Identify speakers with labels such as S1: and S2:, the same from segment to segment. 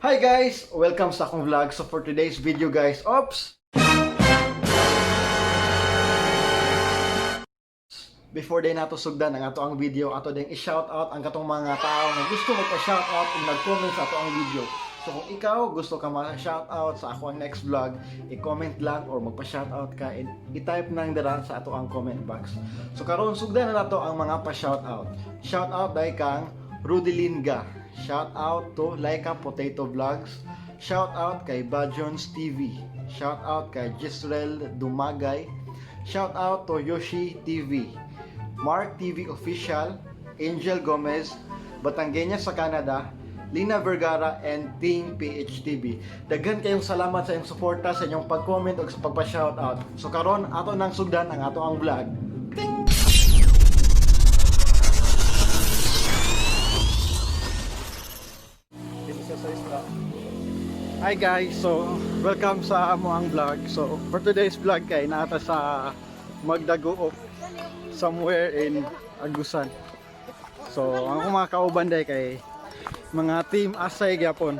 S1: Hi guys! Welcome sa akong vlog. So for today's video guys, oops! Before day nato sugdan ang ato ang video, ato ding i-shoutout ang katong mga tao nga gusto magpa-shoutout ug nag-comment sa ato ang video. So kung ikaw gusto ka ma-shoutout sa ako ang next vlog, i-comment lang or magpa-shoutout ka and i-type nang dira sa ato ang comment box. So karon sugdan na nato ang mga pa-shoutout. Shoutout dai kang Rudeline Ga. Shoutout to Laika Potato Vlogs. Shoutout kay Bajons TV. Shoutout kay Gisrel Dumagay. Shoutout to Yoshi TV. Mark TV Official, Angel Gomez, Batangueña sa Canada, Lina Vergara, and Team PHTV. Daghan kayong salamat sa inyong suporta, sa inyong pag-comment ug sa pagpa-shoutout. So karon ato nang sugdan ang ato ang vlog. Ting! Hi guys, so welcome sa amo ang vlog. So for today's vlog kay naata sa Magdaguop, somewhere in Agusan. So ang akong mga kauban day kay mga team Asay gyapon.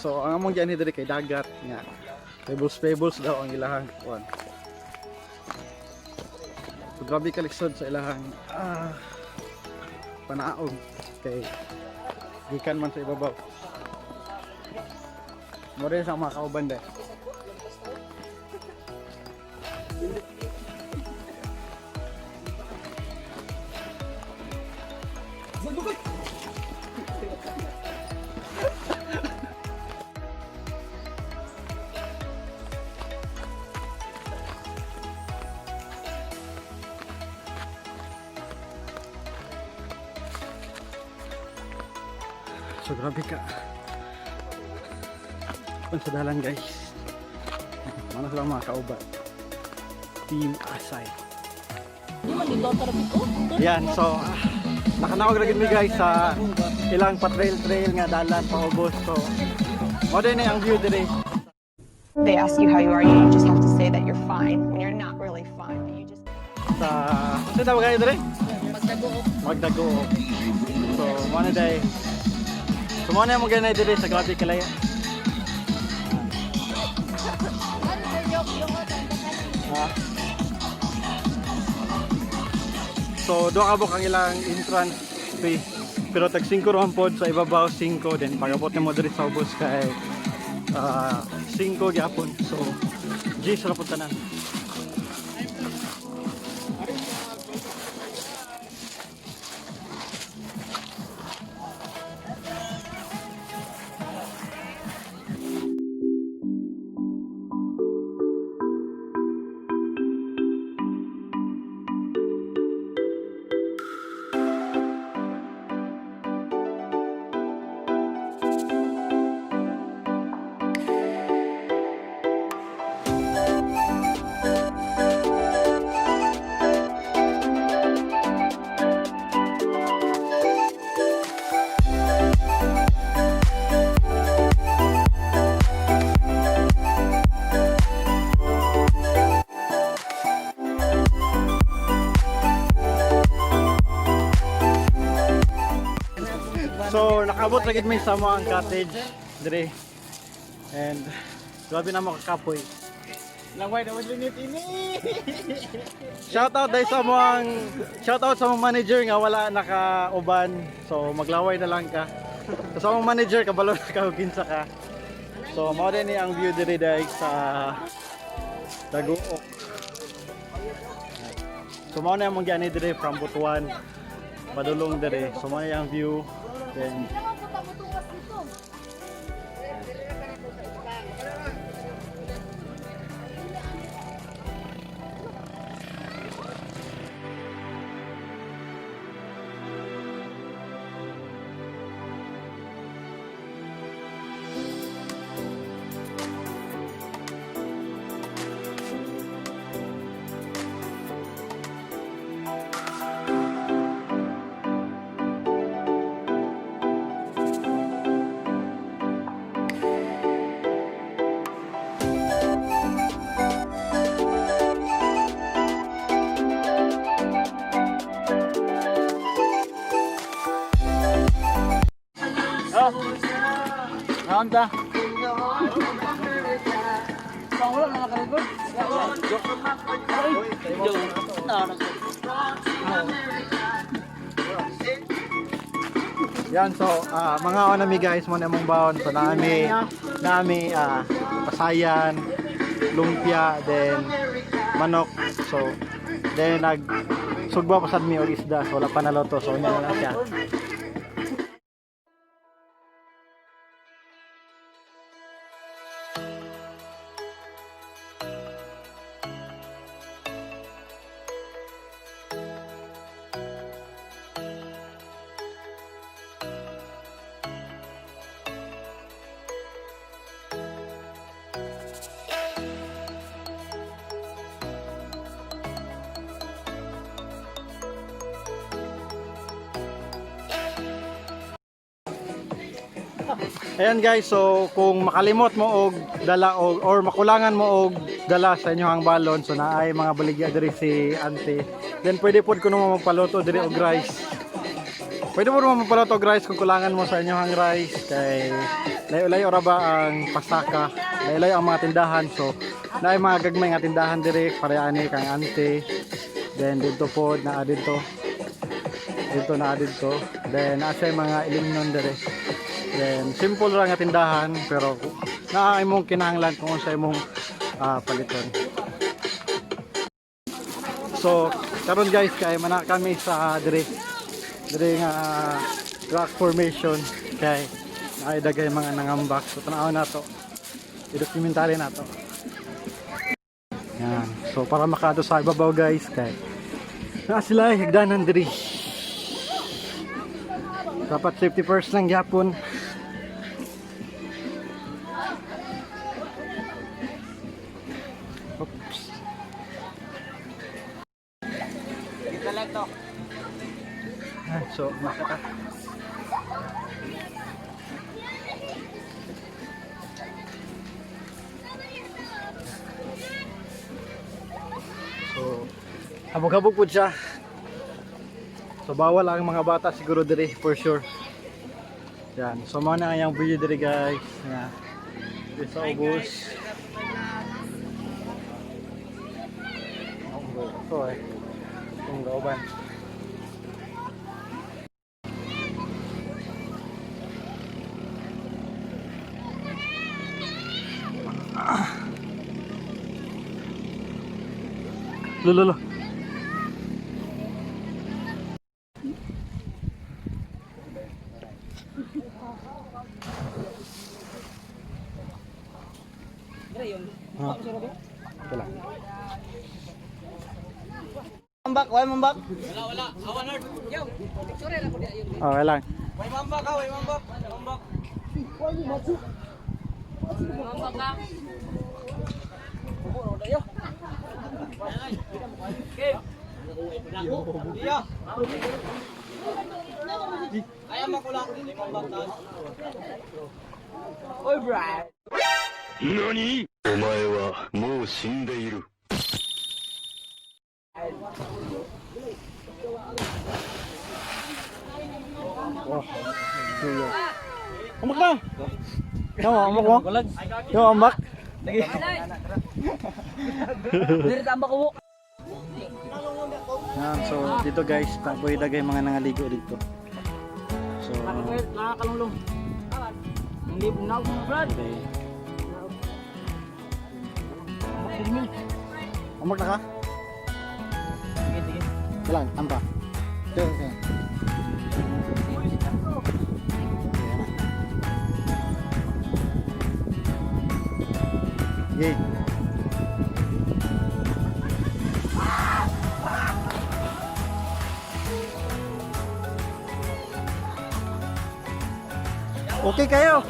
S1: So ang among gianhi diri kay dagat nga. Pebbles pebbles daw ang ilahang kuan. So grabe kalisod sa ilahang panaog kay gikan man sa ibabaw. Mo rin sa mga kauban day. So grabe ka. Pan sa dalan guys. Mana sila mga kauban. Team Asay. Yan, so nakanawag ra gid mi guys sa ilang pa-trail-trail nga dalan paubos. So mo din ang view dire.
S2: They ask you how you are, you just have to say that you're fine when you're not really fine. But you just
S1: Sa sa tawag kayo dire? Magdaguop. Magdaguop. So mo na day. So mo na mo ganay dire sa grabe kalaya. Ha? So duha ka buok ang ilang entrance fee. Pero tag 5 ra pod sa ibabaw, 5, then pag-abot nimo diri sa ubos kay 5 gyapon. So G ra pud tanan. So nakaabot ra gid mi sa among cottage dire. And grabe na mo kakapoy.
S3: Laway na linit ini.
S1: Shout out dahil sa among shout out sa among manager nga wala nakauban. So maglaway na lang ka. So, sa among manager kabalo na ka og kinsa ka. So mao din ni ang view diri dahil sa Daguok. So mao na among giani diri from Butuan padulong diri. So mao na ang view. Then
S3: Kaon ta. Wala na nakalikod.
S1: Yan, so mga nami guys, mo na mong baon. So nami nami pasayan, lumpia, then manok. So then nag sugba pa sad mi og isda. So wala pa naloto. So unya na lang siya. Ayan guys, so kung makalimot mo og dala og or makulangan mo og dala sa inyong balon, so naay mga baligya diri si auntie. Then pwede pod kuno mo magpaluto diri og rice. Pwede mo naman magpaluto og rice kung kulangan mo sa inyong rice kay layo-layo ra ba ang pasaka, layo-layo ang mga tindahan. So naay mga gagmay nga tindahan diri para ani kang auntie. Then didto pod naa didto. Dito naa didto. Then naa siya mga ilimnon diri. Then simple ra nga tindahan pero naa imong kinahanglan kung unsa imong paliton. So karon guys kay mana kami sa diri diri nga rock formation kay naay daghay mga nangambak. So tan-awon nato. I-documentary nato. Yan. So para makaadto sa ibabaw guys kay naa sila hagdanan diri. Dapat safety first lang gyapon. Oops. So, makata. So, habog-habog po siya. So, bawal ang mga bata siguro diri for sure. Yan. So, mao na ang video diri guys. Yan. Diri sa ubos. Ito eh. Itong gauban. Lolo. Ito lang.
S3: Mambak, way mambak.
S1: Okay lang.
S3: Way mambak ka, way mambak. Mambak. Oy, Brad.
S4: 何お前はもう死んでいる。
S1: Wow. Tuyo. Umak na! Yo, umak mo? Yo, umak.
S3: Diri tambak ko.
S1: Yan, so dito guys, taboy dagay mga nangaligo dito. So,
S3: Nakakalunglong. Hindi na Brad.
S1: okay. Umak na ka?
S3: Sige, sige.
S1: Ito lang, tampa. Ito, ito. Yay. Okay kayo.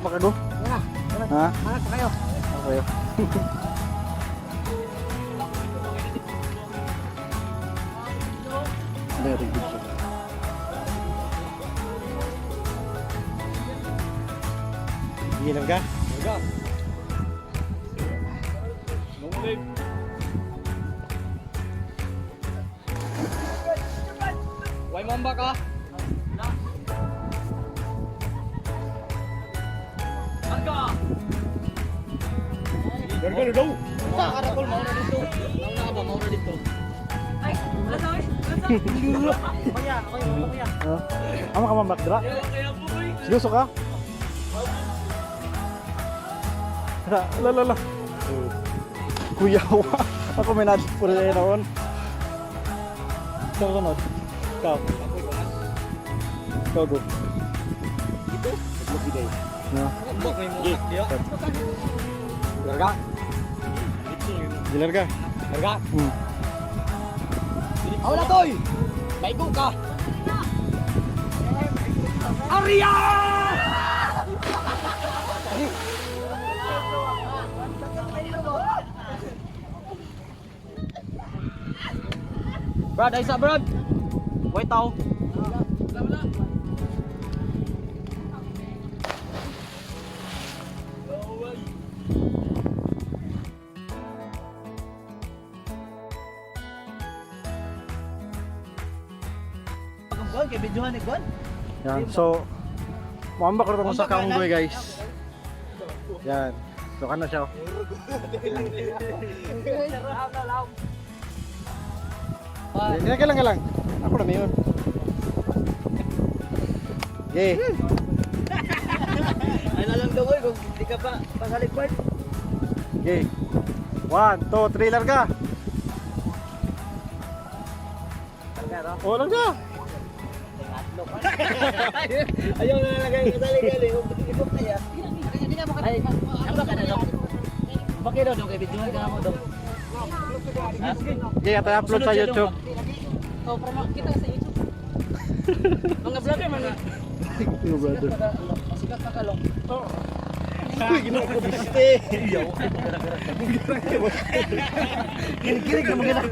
S1: Makago? Ha?
S3: Mangat pa kayo.
S1: Okay. Very good. Gilam ka?
S3: Way mambak ka. Sa karakol mao na dito. Nauna ka ba mao na dito?
S5: Ay, ano?
S3: Kuya, kuya, kuya.
S1: Amo ka man bakdra? Gusto ka? La la la la. Kuya wa. Ako may nadpur sa noon. Ikaw sunod. Ikaw. Ikaw go.
S3: Dito?
S1: No.
S3: Bak may mo diyo. Larga.
S1: Dilarga.
S3: Larga.
S1: Hmm.
S3: Ako na toy. Maigo ka. Arya! Brad, ay sa Brad. Wait tao. Kung kay videohan ni Gwan.
S1: Yan. So, muambak ro sa kaunggoy, guys. Yan. So kano siya? Oh. Yan, yan lang lang. Ako na mayon. Okay.
S3: Ay na lang daw oy kung di ka pa pasalig Brad.
S1: Okay. One, two, three, larga. Oh, larga.
S3: Ayaw na lang kayo kasali gali kung di ko kaya. Ay, ano ka na dong? Bakit daw dong kay videohan ka mo dong?
S1: Okay, ata upload sa YouTube.
S5: Oh, pero kita sa YouTube.
S3: Mga vlogger man.
S1: Ano brother?
S3: Masikat ka kalong.
S1: Uy, ginoo ko biste.
S3: Kinikilig na mga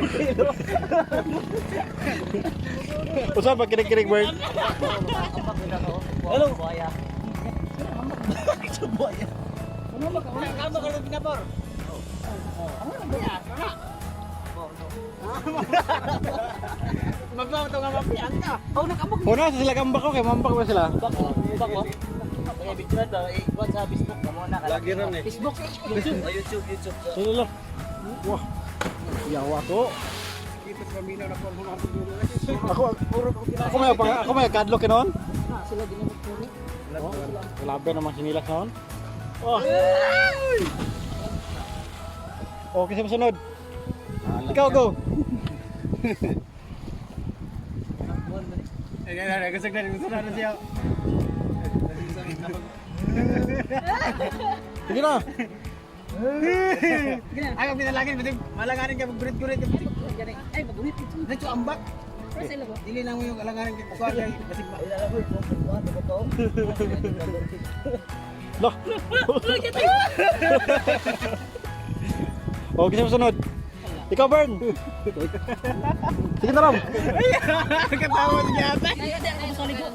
S1: Usa pa kinig-kinig bird.
S3: Hello. Buaya. Buaya. Kamo ka rin pinapor. Magbawa to nga mapian ka. Oh, nakabog.
S1: Una sa sila gamba ko kay mambak ba sila?
S3: Bako, bako. Kaya video na eh, kuwan sa Facebook kamo na. Lagi ron eh. Facebook, YouTube, oh, YouTube, YouTube.
S1: Sino lang? Wah. Yawa to. Ako ako may kadlok kinon.
S3: Sila ginamit.
S1: Oh, grabe naman sinilas noon. Oh. Okay, sa sunod. Ikaw go. Sige na.
S3: Ay, ang pinalagin, bitig, malanganin ka, maggurit-gurit.
S5: Ay, magulit ito.
S3: Diretso ambak.
S5: Pero sa ilaw.
S3: Dili lang mo yung alanganin kay kukuha kay basig ma.
S1: Loh. Okay, sa sunod. Ikaw, Bern. Sige na, Ram.
S3: Katawa niya ata.
S5: Ay, ay, ay, sorry ko.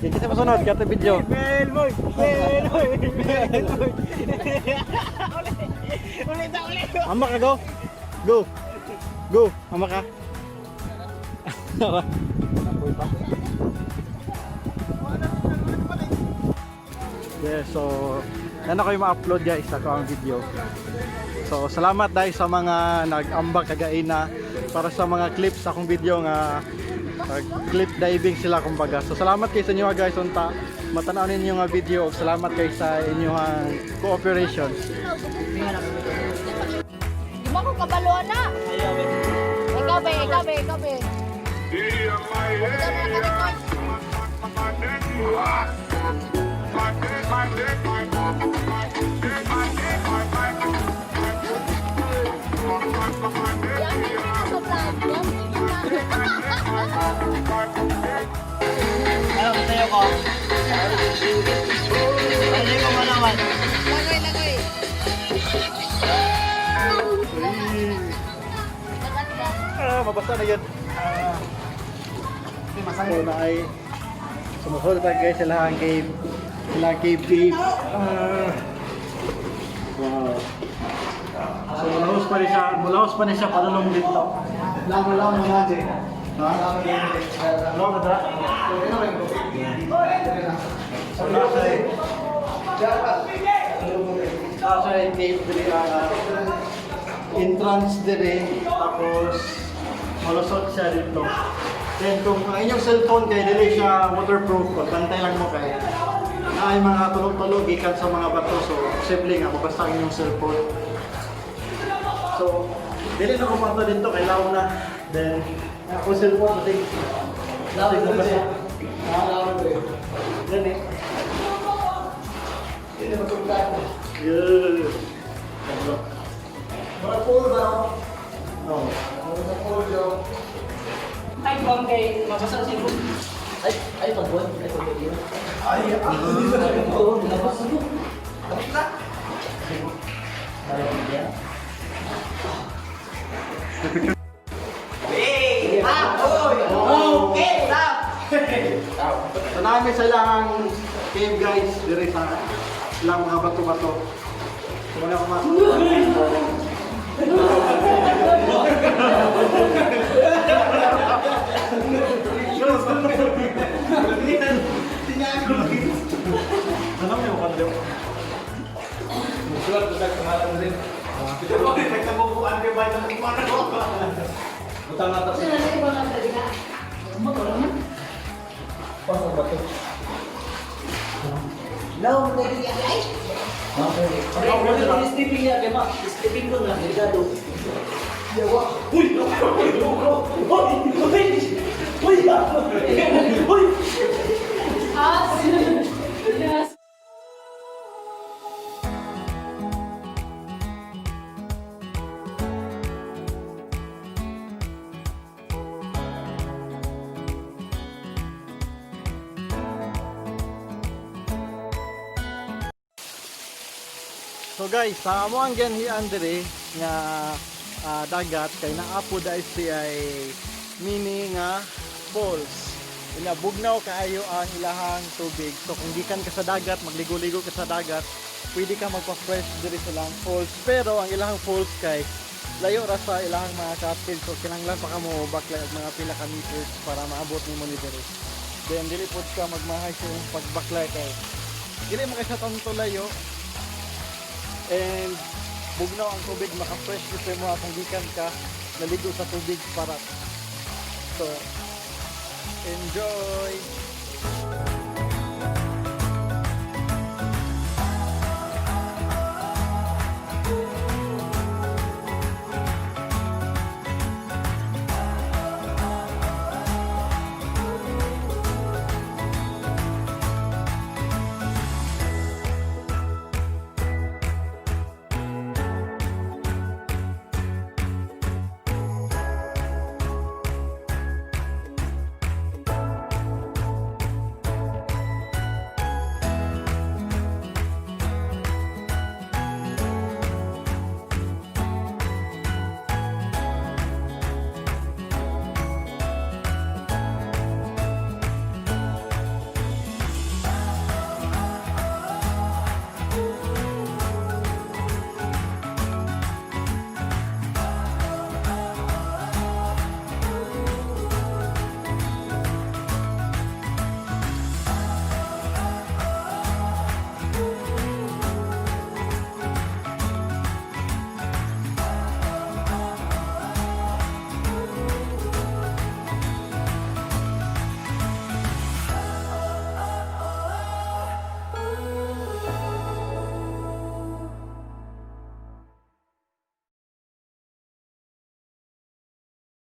S1: Sige sa sunod, kaya video.
S3: Bel boy, bel boy, bel boy. Ulit na ulit.
S1: Ama ka, go. Go. Go. Ama ka. Tara. Yeah, so yan ako yung ma-upload guys ako ang video. So salamat dahil sa mga nag-ambak kagaina para sa mga clips sa akong video nga clip diving sila kumbaga. So salamat kay sa inyo guys unta matanaw ninyo nga video ug salamat kay sa inyong cooperation.
S5: Di mo ko kabalo na. Ikaw be, ikaw be, ikaw be. Ikaw na naka-record. Yan, yan, yan, sa vlog. Yan, yan, yan.
S3: Ano tayo ko? Ano ko malaman?
S5: Lagay, lagay.
S1: Ah, mabasa na yun. Ah. So na ay sumusunod tayo guys sa lahang cave. Sila cave cave. Ah. Wow. So mulahos pa rin siya, mulahos pa rin siya padulong dito.
S3: Lamo lamo na je.
S1: Ha? Lamo na. So, nasa cave diri ang entrance diri, tapos malusot siya dito. Then kung ang inyong cellphone kay dili siya waterproof, pagbantay lang mo kay ay mga tulog-tulog gikan sa mga bato, so posible nga mabasa ang inyong cellphone. So dili na ko pato dito kay law na. Then ako cellphone kasi
S3: Law
S1: kasi
S3: na
S1: mabasa.
S3: Ha? Law na.
S1: Then eh.
S3: Hindi na matugtad.
S1: Yeah. Ano?
S3: Mga pool ba?
S1: No.
S3: Mga pool daw.
S6: Ay, bang kay mabasa si Ruth.
S3: Ay, ay, pagbuwan. Ay, pagbuwan. Ay, ah. Oo, labas mo. Tapos na.
S1: So namin sa ilang cave, guys, dire sa ilang mga bato-bato. So mga Ano may mukha na daw?
S3: No, ay. Sleeping niya, kay ma. Sleeping ko na, delikado. Yawa. Uy! Uy! Uy! Uy! Uy!
S6: Yes.
S1: So guys, sa amo ang ganhian dire nga dagat kay naapo dai siya ay mini nga falls. Ila bugnaw kaayo ang ilahang tubig. So kung gikan ka sa dagat, magligo-ligo ka sa dagat, pwede ka magpa-fresh diri sa ilang falls. Pero ang ilahang falls kay layo ra sa ilahang mga cottage. So kinahanglan pa ka mo baklay og mga pila ka meters para maabot nimo ni diri. Then dili pod ka magmahay sa imong pagbaklay kay dili man kay sa tanto layo and bugnaw ang tubig, maka-fresh gyud mo kung gikan ka naligo sa tubig para. So enjoy.